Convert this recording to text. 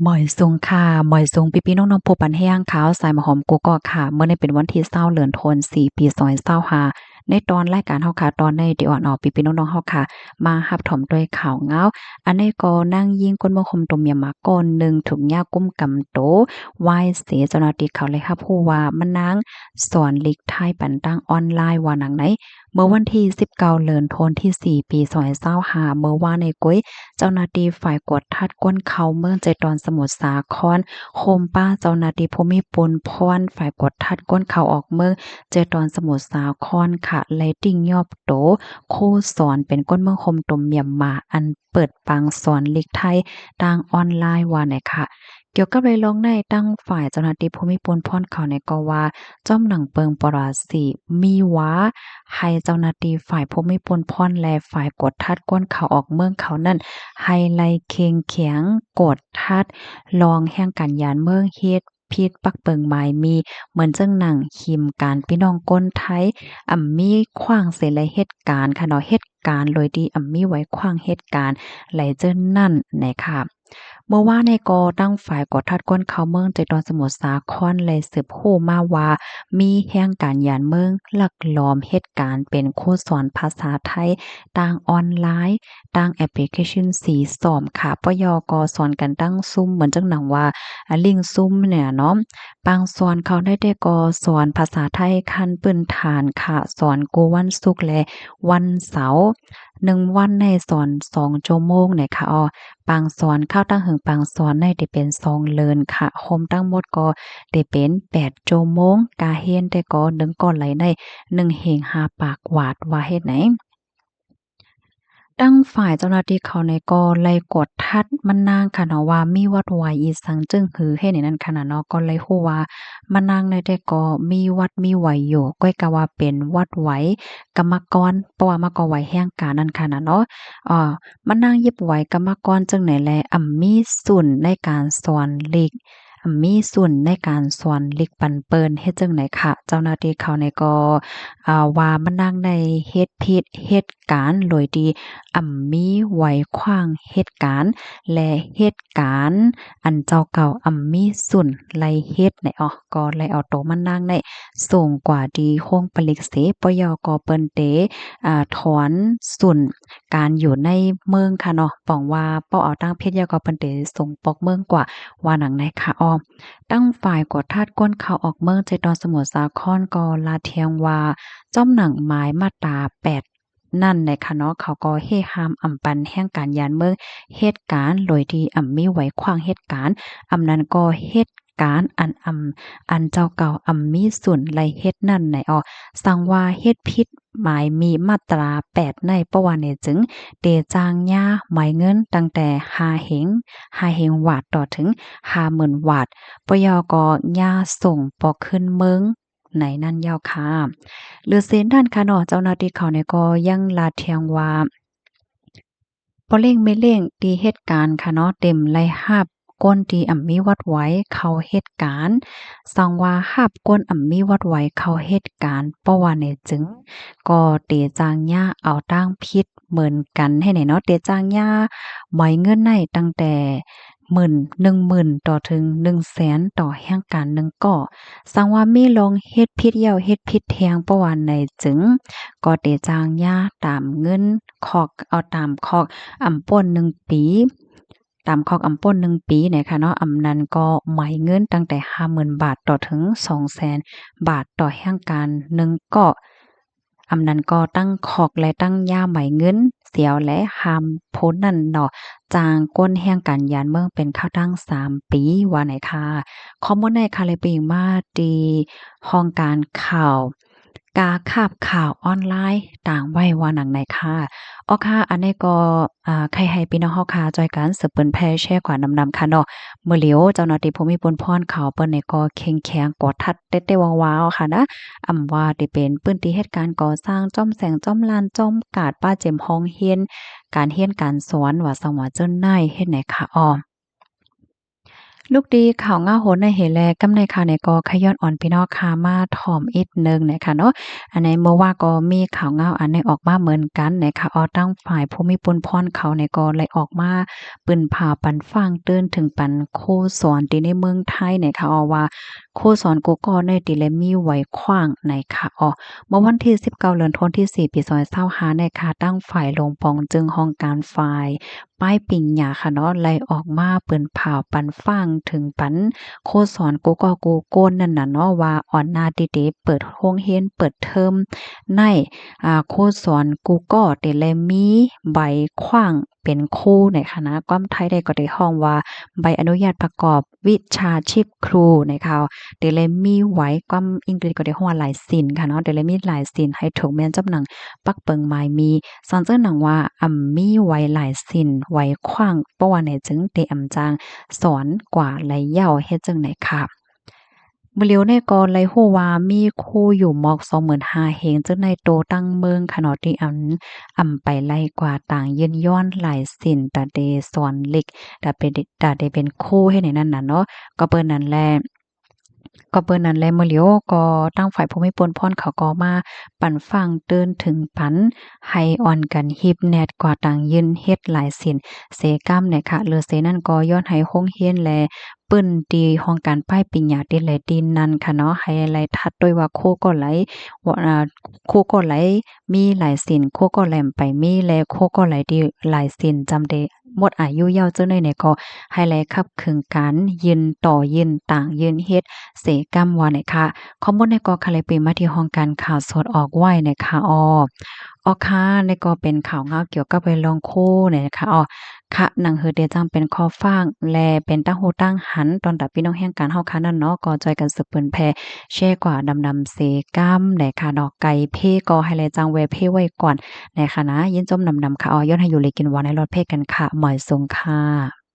ໝອຍສູງຄ່ະ ໝອຍສູງພີ່ໆນ້ອງໆຜູ້ປັນແຮງຂ່າວສາຍມາຫອມກູ່ກໍອກຄ່ະ. ມື້ນີ້ເປັນວັນທີຊາວ ເດືອນໂທນສີ່ ປີສອງພັນຊາວຫ້າ. ໃນຕອນລາຍການເຮົາຄ່ະ ຕອນນີ້ທີ່ອອນອອກ ພີ່ໆນ້ອງໆເຮົາຄ່ະ ມາຮັບຊົມດ້ວຍຂ່າວງາວ. ອັນນີ້ກໍນາງຍິງຄົນເມືອງໂຮມຕົວມຽມມາ ຄົນໜຶ່ງຖືກຍາກຸມກຳໂຕ ວາຍເສ ເຈົ້າໜ້າທີ່ເຂົາໄດ້ຮັບຮູ້ວ່າ ມະນາງສອນລິກໄທປັນທາງອອນລາຍ ວ່າໜັງໃນ. ເມື່ອວັນທີສິບເກົ້າ ເດືອນໂທນທີສີ່ ປີສອງພັນຊາວຫ້າ ເມື່ອວານນີ້ໂກຍ ເຈົ້າໜ້າທີ່ຝ່າຍກວດທັດຄົນເຂົ້າເມືອງ ເຈຕອນສະໝຸດສາຄອນ ໂຮມປ້າເຈົ້າໜ້າທີ່ພູມີພົນພອນ ຝ່າຍກວດທັດຄົນເຂົ້າອອກເມືອງ ເຈຕອນສະໝຸດສາຄອນຄ່ະ ໄດ້ຕິງຍອບໂຕຄູສອນເປັນຄົນເມືອງໂຮມຕົວມຽມມາ ອັນເປີດປາງສອນລິກໄທທາງອອນລາຍ ວ່າແນະຄ່ະ. ກ່ຽວກັບເລື່ອງນີ້ ທາງຝ່າຍເຈົ້າໜ້າທີ່ພູມີພົນພອນເຂົານີ້ກໍວ່າ ຈ້ອມໜັງເບິ່ງປະຫວັດມີວ່າ ໃຫ້ເຈົ້າໜ້າທີ່ຝ່າຍພູມີພົນພອນ ແລະ ຝ່າຍກວດທັດຄົນເຂົ້າອອກເມືອງເຂົານັ້ນ ໃຫ້ໄລ່ເຄັ່ງແຂງກວດທັດ ລອງແຮງການຢ້ານເມືອງ ເຮັດຜິດປັກເປິງໝາຍມີ ເໝືອນຈັ່ງໜັງ ຮີມການພີ່ນ້ອງຄົນໄທ ອຳມີຂວ້າງເສ ແລະ ເຮັດການຄ່ະເນາະ ເຮັດການໂດຍທີ່ອຳມີໄວ້ຂວ້າງເຮັດການ ແລະ ເຈີນັ້ນແນະຄ່ະ. ເມື່ອວານນີ້ກໍທາງຝ່າຍກວດທັດຄົນເຂົ້າເມືອງ ເຈຕອນສະໝຸດສາຄອນ ໄດ້ສືບຮູ້ມາວ່າ ມີແຮງການຢ້ານເມືອງ ລັກລອບເຮັດການເປັນຄູສອນພາສາໄທ ທາງອອນລາຍ ທາງແອັບພລິເຄຊັນສີສ້ອມຄ່ະ. ປຢ ກໍສອນກັນທັງຊຸມ ເໝືອນຈັ່ງໜັງວ່າ ອາ ລິ້ງຊຸມນີ້ເນາະ. ບາງສ່ວນເຂົາໄດ້ແຕ່ກໍສອນພາສາໄທຂັ້ນພື້ນຖານຄ່ະ ສອນກູ່ວັນສຸກ ແລະ ວັນເສົາ. ໜຶ່ງວັນໃນສອນສອງຊົ່ວໂມງແນະຄ່ະ. ອາ ບາງສອນເຂົ້າຕັ້ງເຖິງບາງສອນໃນໄດ້ເປັນສອງເລີນຄ່ະ. ໂຮມທັງໝົດກໍໄດ້ເປັນແປດຊົ່ວໂມງ. ກາຮຽນແຕ່ກໍໜຶ່ງກໍໄລ່ໃນໜຶ່ງເຮງຫ້າປາກວາດ ວ່າເຮັດໃນ. ທາງຝ່າຍເຈົ້າໜ້າທີ່ເຂົານີ້ກໍໄລ່ກວດທັດມະນາງຄ່ະເນາະ ວ່າມີວັດໄຫວອີ່ສັງຈຶ່ງຫື ເຮັດໃນນັ້ນຄ່ະນະເນາະ. ກໍໄດ້ຮູ້ວ່າມະນາງໃນແຕ່ກໍມີວັດມີໄຫວຢູ່ ກ້ອຍກະວ່າເປັນວັດໄຫວກຳມະກອນ ເພາະວ່າມາກໍໄຫວແຮງການນັ້ນຄ່ະນະເນາະ. ອາ ມະນາງຫຍິບໄຫວກຳມະກອນຈັ່ງໃດ ແລະ ອຳມີສູນໃນການສອນລິກ ອຳມີສູນໃນການສອນລິກປັນເປີນ ເຮັດຈັ່ງໃດຄ່ະ. ເຈົ້າໜ້າທີ່ເຂົານີ້ກໍ ອາ ວ່າມະນາງໄດ້ເຮັດຜິດເຮັດການ ໂດຍທີ່ອຳມີໄຫວຂວ້າງເຮັດການ ແລະ ເຮັດການອັນເຈົ້າເກົ່າອຳມີສູນໄລ່ເຮັດໃນ. ອາ ກໍໄດ້ເອົາໂຕມະນາງໃນສົ່ງກວ່າທີ່ໂຮງຜະລິດເສ ປຢ ກໍເພິ່ນເຕ ອາ ຖອນສູນການຢູ່ໃນເມືອງຄ່ະເນາະ. ປອງວ່າເປົ່າເອົາຕາງເພັດ ແລ້ວກໍເພິ່ນເຕສົ່ງປອກເມືອງກວ່າ ວ່າໜັງໃນຄ່ະ. ອາ ທາງຝ່າຍກວດທັດຄົນເຂົ້າອອກເມືອງ ເຈຕອນສະໝຸດສາຄອນ ກໍລາດແຮງວ່າ ຈ້ອມໜັງໝາຍມາດຕາແປດ ນັ້ນແຫຼະຄ່ະເນາະ ເຂົາກໍເຮຫ້າມອຳປັນແຮງການຢ້ານເມືອງເຮັດການ ໂດຍທີ່ອຳມີໄຫວຂວ້າງເຮັດການ ອຳນັ້ນກໍເຮັດການອັນອຳ ອັນເຈົ້າເກົ່າອຳມີສູນໄລ່ເຮັດນັ້ນໃນ. ອາ ສັງວ່າເຮັດຜິດໝາຍມີມາດຕາແປດໃນ ເພາະວ່າແນະຈຶ່ງເຕຈ້າງຍາໄໝເງິນຕັ້ງແຕ່ຫ້າເຮງ ຫ້າເຮງວາດ ຕໍ່ເຖິງຫ້າໝື່ນວາດ ປຢ ກໍຍາສົ່ງປອກຄືນເມືອງ ໃນນັ້ນຍາວຄ່ະ. ຫຼືເຊັ່ນນັ້ນຄ່ະເນາະ ເຈົ້າໜ້າທີ່ເຂົານີ້ກໍຍັງລາດແຮງວ່າ ພໍ່ລ້ຽງແມ່ລ້ຽງທີ່ເຮັດການຄ່ະເນາະ ເຕັມໄລ່ຮັບຄົນທີ່ອຳມີວັດໄຫວເຂົ້າເຮັດການ. ສັງວ່າຮັບຄົນອຳມີວັດໄຫວເຂົ້າເຮັດການ ເພາະວ່າແນະຈຶ່ງກໍເຕຈ້າງຍາເອົາຕາງຜິດເໝືອນກັນໃຫ້ແນ່ເນາະ ເຕຈ້າງຍາໄໝເງິນໃນຕັ້ງແຕ່ ໝື່ນ ໜຶ່ງໝື່ນ ຕໍ່ເຖິງໜຶ່ງແສນ ຕໍ່ແຮງການໜຶ່ງກໍ. ສັງວ່າມີລອງເຮັດຜິດແລ້ວເຮັດຜິດແຮງ ເພາະວ່າໃນຈຶ່ງກໍເຕຈ້າງຍາຕາມເງິນຄອກ ເອົາຕາມຄອກອຳປົ້ນໜຶ່ງປີ ຕາມຄອກອຳປົ້ນໜຶ່ງປີນະຄະເນາະ. ອຳນັ້ນກໍໄໝເງິນຕັ້ງແຕ່ຫ້າໝື່ນບາດ ຕໍ່ເຖິງສອງແສນບາດ ຕໍ່ແຮງການໜຶ່ງກໍ. ອຳນັ້ນກໍທັງຄອກ ແລະ ທັງຢາໄໝເງິນ ສຽວ ແລະ ຫ້າມຜູ້ນັ້ນເນາະ ຈ້າງກົນແຮງການຢ້ານເມືອງເປັນເວລາທັງສາມປີ ວ່າໃນຄ່ະ. ຂໍ້ມູນໃນຄ່ະ ແລະ ໄປອີງມາທີ່ຫ້ອງການຂ່າວ ກາຄາບຂ່າວອອນລາຍຕ່າງໄວ້ ວ່າໜັງໃນຄ່ະ. ເອົາຄ່ະ ອັນນີ້ກໍ ອາ ໃຫ້ ໃຫ້ພີ່ນ້ອງເຮົາຄ່ະ ຊ່ອຍກັນສືບເຜີຍແຜ່ແຊກວ່ານຳໆຄ່ະເນາະ. ມື້ຫຼຽວເຈົ້າໜ້າທີ່ພູມີພົນພອນເຂົາ ເພິ່ນນີ້ກໍເຄັ່ງແຂງກວດທັດ ແຕ່ແຕ່ວ່າໆເອົາຄ່ະນະ ອຳວ່າທີ່ເປັນພື້ນທີ່ເຮັດການກໍ່ສ້າງ ຈອມແສງ ຈອມລານ ຈອມກາດ ປະເຈັມຫ້ອງຮຽນ ການຮຽນການສອນ ວ່າຊັ້ນວ່າເຈົ້ານາຍເຮັດໃນຄ່ະ. ອາ ລຸກດີຂ່າວງາວໂຫນໃນເຮແລ ກຳໃນຂ່າວນີ້ກໍຂະຍ້ອນອອນພີ່ນ້ອງຄ່ະມາຖອມອີກໜຶ່ງນະຄະເນາະ. ອັນໃນມື້ວານກໍມີຂ່າວງາວອັນໃນອອກມາເໝືອນກັນນະຄະ ອອກທາງຝ່າຍຜູ້ມີປຸນພອນເຂົານີ້ກໍໄດ້ອອກມາປືນພາວປັນຟັງເຕືອນເຖິງປັນຄູສອນທີ່ໃນເມືອງໄທນະຄະ ອອກວ່າຄູສອນກູ່ກໍໃນທີ່ແລມີໄວຂວາງນະຄະ ອອກເມື່ອວັນທີສິບເກົ້າ ເດືອນທັນວາທີສີ່ ປີສອງພັນຊາວຫ້ານະຄະ ທາງຝ່າຍຫຼວງປອງເຈິງຫ້ອງການຝ່າຍ ປ້າຍປິງຍາຂະເນາະ ໄດ້ອອກມາປືນພາວປັນຟັງເຖິງປັນຄູສອນກູ່ກໍກູ່ໂກນນັ້ນນະເນາະ ວ່າອອນໜ້າທີ່ເດເປີດໂຮງຮຽນເປີດເທີມໃນ ອາ ຄູສອນກູ່ກໍເດແລມີໃບຂວ້າງເປັນຄູໃນຂະນະ ຄວາມໄທໄດ້ກໍໄດ້ຮ້ອງວ່າ ໃບອະນຸຍາດປະກອບວິຊາຊີບຄູໃນຂ່າວ ເດແລມີໄວ້ ຄວາມອັງກິດກໍໄດ້ຮ້ອງວ່າລາຍເຊັນຂະເນາະ ເດແລມີລາຍເຊັນໃຫ້ຖືກແມ່ນຈຳໜັງປັກເປິງໝາຍມີ ສອນເຈີໜັງວ່າອຳມີໄວ້ລາຍເຊັນໄວ້ຂວ້າງ ເພາະວ່າແນຈຶ່ງເດອຳຈາງສອນກວ່າໄລເຍົາເຮັດຈັ່ງໃດຄະ. ມື້ຫຼຽວນີ້ກໍໄດ້ຮູ້ວ່າມີຄູຢູ່ໝອກສອງໝື່ນຫ້າເຮງ ເຊິ່ງໃນໂຕຕັ້ງເມືອງຂະເນາະ ທີ່ອຳ ອຳໄປໄລ່ກວາດຕາງຍື່ນຍ້ອນລາຍເຊັນ ຕາເດສອນເຫຼັກ ຕາເປ ຕາເດເປັນຄູເຮັດໃນນັ້ນນະເນາະ ກໍເປີນນັ້ນແລະ ກໍເປີນນັ້ນແລະ ມື້ຫຼຽວກໍທາງຝ່າຍຜູ້ມີປຸນພອນເຂົາກໍມາປັນຟັງເຕືອນເຖິງປັນ ໃຫ້ອ່ອນກັນຮີບແນດກວາດຕາງຍື່ນເຮັດລາຍເຊັນເສຍກຳນະຄະ ຫຼືເສຍນັ້ນກໍຍ້ອນໃຫ້ໂຮງຮຽນ ແລະ ພື້ນທີ່ຫ້ອງການປ້າຍປິງຍາທີ່ແລທີ່ນັ້ນຂະເນາະ ໃຫ້ໄລ່ທັດດ້ວຍວ່າຄູກໍໄລ ອາ ຄູກໍໄລມີລາຍເຊັນ ຄູກໍໄລໄປມີ ແລະ ຄູກໍໄລທີ່ລາຍເຊັນຈຳໄດ້ໝົດອາຍຸເຍົາເຈົ້າໜ້ອຍນີ້ກໍໃຫ້ໄລ່ຂັບເຄື່ອນການຍື່ນຕໍ່ ຍື່ນຕາງ ຍື່ນເຮັດເສຍກຳວ່ານີ້ຄະ. ຂໍ້ມູນນີ້ກໍຂະໄລປີມາທີ່ຫ້ອງການຂ່າວສົດອອກໄວ້ນະຄະ ອອກ ອອກຄະ ນີ້ກໍເປັນຂ່າວງາວກ່ຽວກັບເລື່ອງຄູນີ້ນະຄະ ອອກ ຂະ ໜັງຫືອເດຈັ່ງເປັນຂໍ້ຟັງ ແລະ ເປັນຕາງຮູ້ຕາງຫັນ ຕ້ອນຮັບພີ່ນ້ອງແຮງການເຮົາຄະນັ້ນເນາະ ກໍຊ່ອຍກັນສືບເຜີຍແຜ່ແຊກວ່ານຳໆເສກຳແດ່ຄະເນາະ ໄກເພກໍໃຫ້ແລຈັ່ງແວເພໄວ້ກ່ອນນະຄະນະ ຍິນຊົມນຳໆຄະ ອອກ ຍ້ອນໃຫ້ຢູ່ດີກິນຫວານໃຫ້ລອດເພກັນຄະ ໝາຍສົງຄະ.